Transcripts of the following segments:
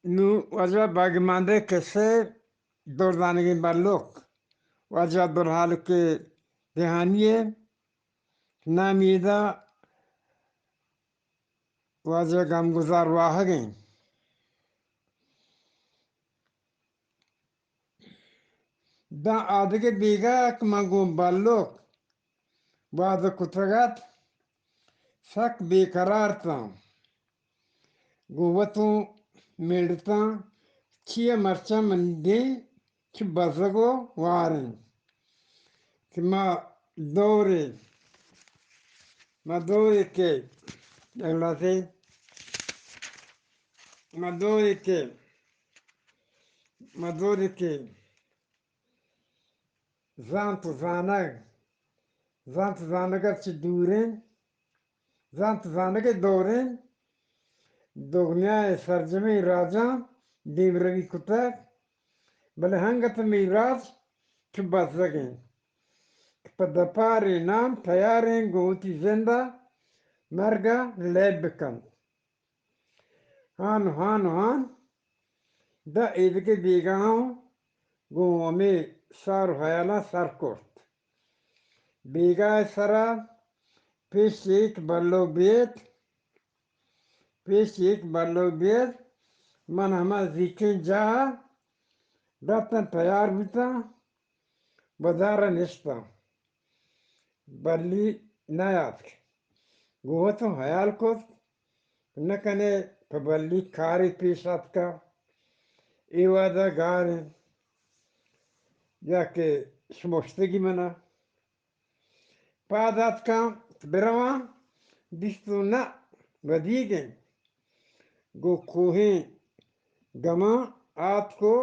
نوں واجہ باگماندے کسے دردانگیں بلوک، واجہ عبدالحالق دیہانی ءِ نامی ادا واجہ گمگزار واہگ ایں۔ داں آدگہ بیگاہ کہ من گوں بلوک وعدہ کتگ ات، سک بے قرار تاں۔ گوں وتوں میڑتاں، چیا مرچاں من دیں چہ بزگ ءُ واریں کہ ما دورے، ما دورے کہ، اگلاسے، ما دورے کہ، ما دورے کہ زانت ءُ زانگ، زانت ءُ زانگ ءَ چہ دوریں، زانت ءُ زانگ ءِ دوریں، دگنیا ءِ سرجمیں راجاں دیمروی کتگ، بلے انگت ہمے راج چو بزگ ایں کہ پہ دپاریں نام تیاریں گوں وتی زند ءَ مرگ ءَ لیب بکنت۔ ہان، ہان، ہان، داں ایدگہ بیگاہاں گوں ہمے سار ءُ ہیالاں سر کرت۔ بیگاہ ءِ سرا پیش ایک بلو بیت، پیش ایک بلو بیت، من ہما زیکیں جاہ ءَ رپتاں تیار بوتاں۔ بزار ءَ نشتاں۔ بلی نیاتک۔ گوں وتوں ہیال کت، نہ کنے پہ بلی کارے پیش آتکا، اے وہدا گار انت یا کہ شمشتگی منا۔ پاد آتکاں بروان، دیستوں نہ، ودیگ انت۔ گوں کوہیں گماں آتکو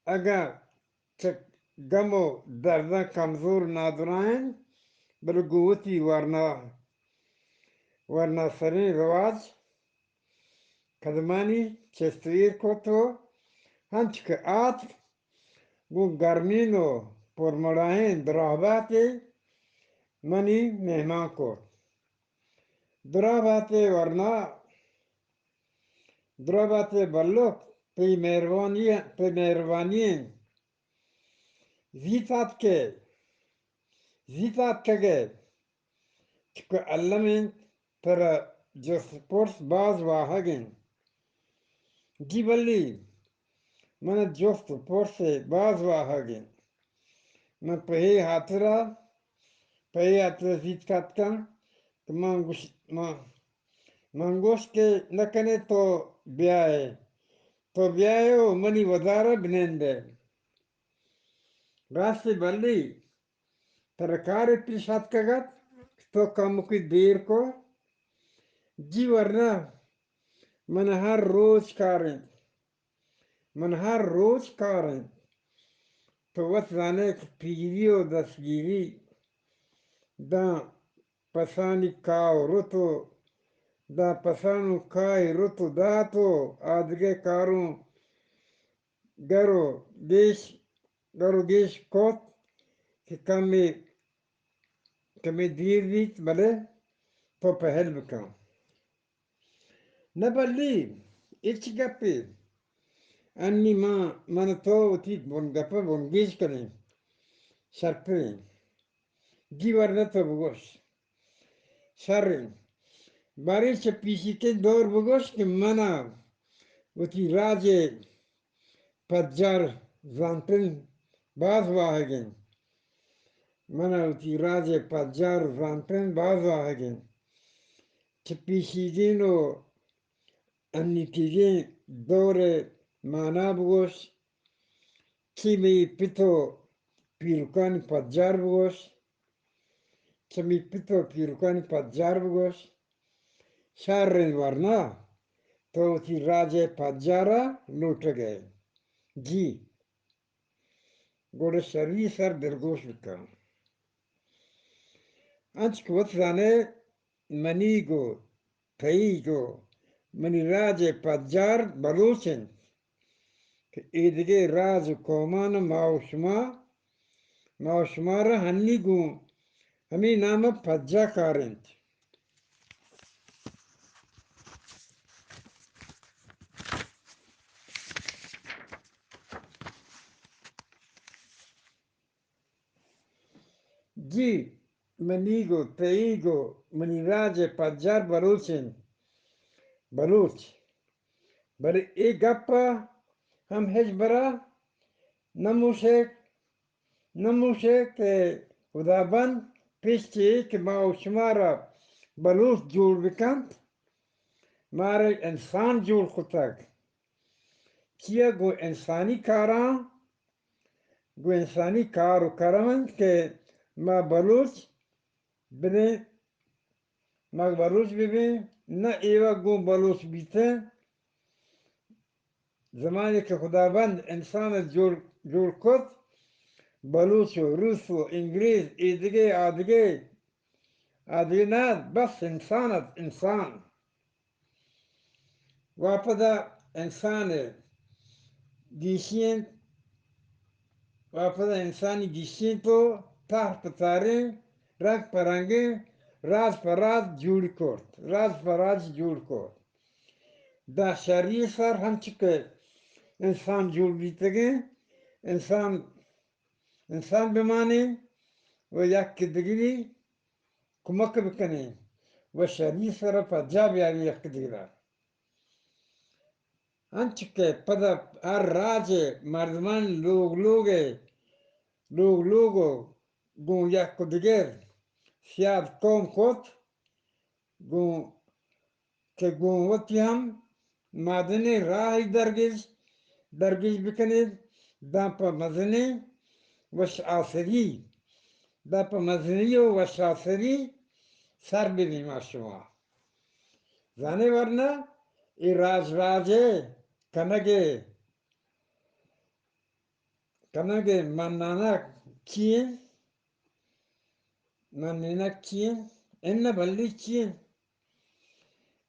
اگاں چہ گم ءُ درداں کمزور نادراہ انت، بلے گوں وتی ورنا، ورناسریں رواج قدمانی چست ءُ ایر کت ءُ انچو کہ آتک، گوں گرمین ءُ پرمڑاہیں دراہباتے منی مہمان کت۔ دراہباتے ورنا دراہباتے بلوک، تئی مہربانی، تئی مہربانی انت۔ زیت آتکے، زیت آتکگے، چکہ الم انت، ترا جست پرس باز واہگ انت۔ جی بلی، من جست پرس باز واہگ انت۔ من پہ اے ہاترا، پہ اے ہاترا زیت کاتکاں کہ من گوش، من من گوشت کہ نہ کنے تو بیائے، تو بیائے ءُ منی ودار ءَ بنندے۔ راستی بلی، ترا کارے پیش آتکگ ات، تو کمکے دیر کو۔ جی ورنہ من ہر روچ کار انت۔ من ہر روچ کار انت۔ تو وت زانے کہ پیری ءُ دستگیری داں پسانی کاہ ءَ رت ءُ داں پسانوں کاہے رت ءُ دات ءُ آدگہ کاروں گر ءُ گیش، گر ءُ گیش کت کہ کمے، کمے دیر بیت، بلے تو پہل بکن۔ نہ بلی، ہچ گپے۔ انی ما، من تو وتی بن گپ ءَ بنگیج کنیں۔ شرتریں۔ جی ورنہ تو بگوش۔ شریں۔ باریں چہ پیشیکیں دور بگوش کہ منا وتی راج ءِ پجار زانتن باز واہگ انت۔ منا وتی راج ءِ پجار زانتن باز واہگ انت۔ چہ پیشیگین ءُ انیتیگیں دور ءِ مانا بگوش، چہ مئی پت ءُ پیرکانی پجار بگوش، چہ مئی پت ءُ پیرکانی پجار بگوش، شریں ورنا تو وتی راج ءِ پجار ءَ لوٹگ ئے۔ جی، گڑا شری سر دلگوش بکن۔ انچ کہ وت زانے منیگ ءُ تئیگ ءُ منی راج ءِ پجار بلوچ انت کہ ایدگہ راج ءُ قومان ءَ ما ءُ شما، ما ءُ شمارا ہنی گوں ہمے نام ءَ پجا کار انت۔ جی، منی گو، تئی گو، منی راج ءِ پجار بلوچ انت۔ بلوچ۔ بلے اے گپ ءَ ہم ہچبرا نموشے، نموشے کہ خداوند پیش چہ اے کہ ما و شمارا بلوچ جوڑ بکنت، مارا انسان جوڑ کتگ۔ چیا گوں انسانی کاراں، گوں انسانی کار و کرم انت کہ ما بلوچ ببیں، ما بلوچ ببیں، نہ ایوک گوں بلوچ بیتیں۔ زمانے کہ خداوند انسان ءَ جوڑ، جوڑ کت، بلوچ و روس و انگریز، ایدگہ، آدگہ، آدگہ نہ، بس انسان ات، انسان۔ واپدا انسان گیشی انت، واپدا انسانی گیشی انت و تہر پہ تہریں، رنگ پہ رنگیں، راج پہ راج جوڑ کرت، راج پہ راج جوڑ کرت۔ داں شری سر ہنچو کہ انسان جوڑ بیتگیں، انسان، انسان بمانیں و یک دگری کمک بکنیں و شری سر پجا بیاریں یک دگرا۔ انچو کہ پدا ہر راج ءِ مردمان لوگ لوگ ءَ، لوگ لوگ ءَ گوں یک و دگر سیاد قوم کت، گوں کہ گوں وتی ہم مادنیں راہی درگیج، درگیج بکنیت، داں پہ مزنیں وش آسری، داں پہ مزنی و وش آسری سر ببیں ما شما۔ زانے ورنا اے راج راج ءِ کنگ ءِ، کنگ ءِ منانک چی انت؟ منینک چی انت؟ انہ بلی چی انت؟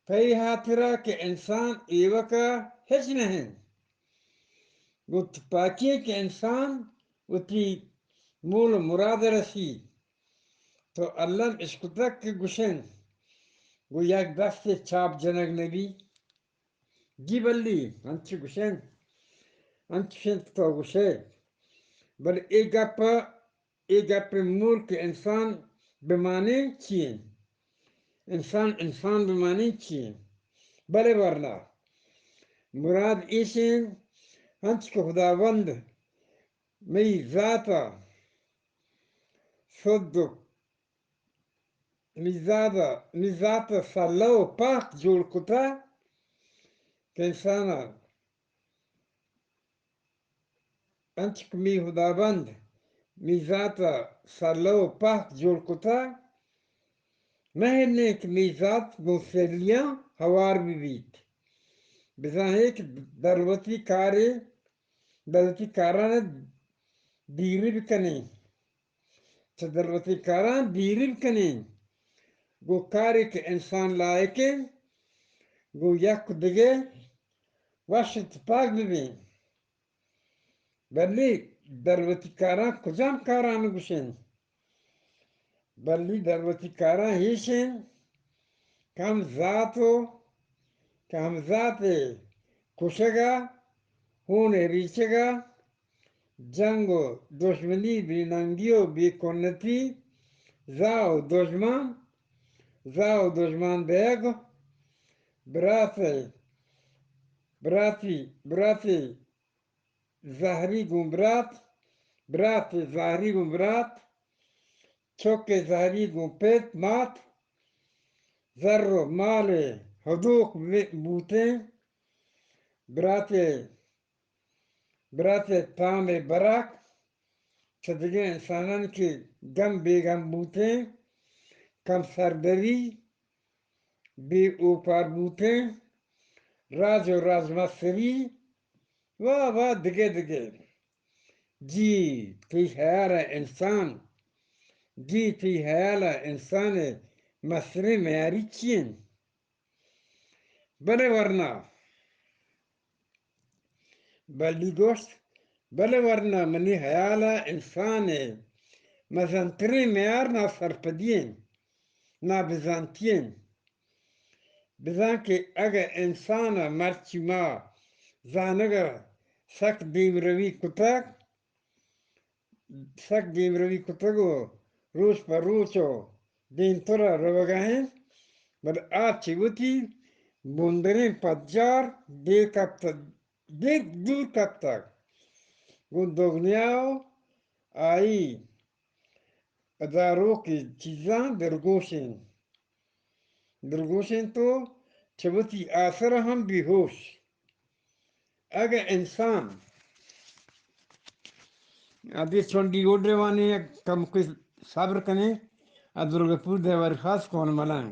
پہ اے ہاترا کہ انسان ایوکا ہچ نہ انت۔ گوں تپاکی کہ انسان وتی مول و مراد رسیت، تو الم اشکتگ کہ گوشنت، گوں یک دستے چاپ جنگ نبی۔ جی بلی، انچو گوشنت، انچوش انت تو گوشے۔ بلے اے گپ، اے گپ مول کہ انسان بمانیں چی انت؟ انسان، انسان بمانیں چی انت؟ بلے ورنا مراد ایش انت، انچو کہ خداوند مئی ذات ءَ سد و مئی ذات ءَ، مئی ذات ءَ سلہ و پاک جوڑ کتہ کہ انسان ءَ انچو کہ مئی خداوند مئی ذات ءَ سلہ و پاک جوڑ کتہ، مہر نیں کہ مئی ذات گوں سلیاں ہوار بہ بیت۔ بزاں اے کہ در وتی کارے، در وتی کاراں دیری بکنیں، چہ در وتی کاراں دیری بکنیں، گوں کارے کہ انسان لائق انت، گوں یک دگہ وش اتفاق ببیں۔ بلی در وتی کاراں کجام کاراں گوشنت؟ بلی در وتی کاراں ایش انت کہ ہم ذات و کہ ہم ذات ءِ کشگ ءَ، ہون ءِ ریچگ ءَ، جنگ و دژمنی، بے ننگی و بے کنتی، زاہ و دژمان، زاہ و دژمان بیگ، برات ءِ، براتی، برات ءِ زہری گوں برات، برات ءِ زہری گوں برات، چک ءِ زہری گوں پت مات، زر و مال ءِ ہدوک بوتیں، برات ءِ، برات ءِ تام ءِ برک چہ دگہ انسانانی کہ گم بے گم بوتیں، کم سردری، بے اوپار بوتیں، راج و راجمستری، وا وا دگہ دگہ۔ جی، تئی ہیال ءَ انسان، جی، تئی ہیال ءَ انسان ءِ مستریں میاری چی انت؟ بلے ورنا، بلی گوشت، بلے ورنا منی ہیال ءَ انسان ءِ مزنتریں میار ناسرپدی انت، نابزانتی انت۔ بزاں کہ اگہ انسان ءَ مرچی ما زانگ ءَ سک دیمروی کتگ، سک دیمروی کتگ و روچ پہ روچ ءَ دیمتر ءَ روگ ءَ انت، بلے آ چہ وتی بندریں پجار دیر کپتگ، دیر دور کپتگ۔ گوں دگنیا ءُ آئی اداروکیں چیزاں دلگوش انت۔ دلگوش انت ءُ چہ وتی آسر ءَ ہم بے ہوش۔ اگہ انسان ادی چونڈی اوڈے وانی کم کوئی صبر کنے، ادرگ پور دیوار خاص کون ملنگ۔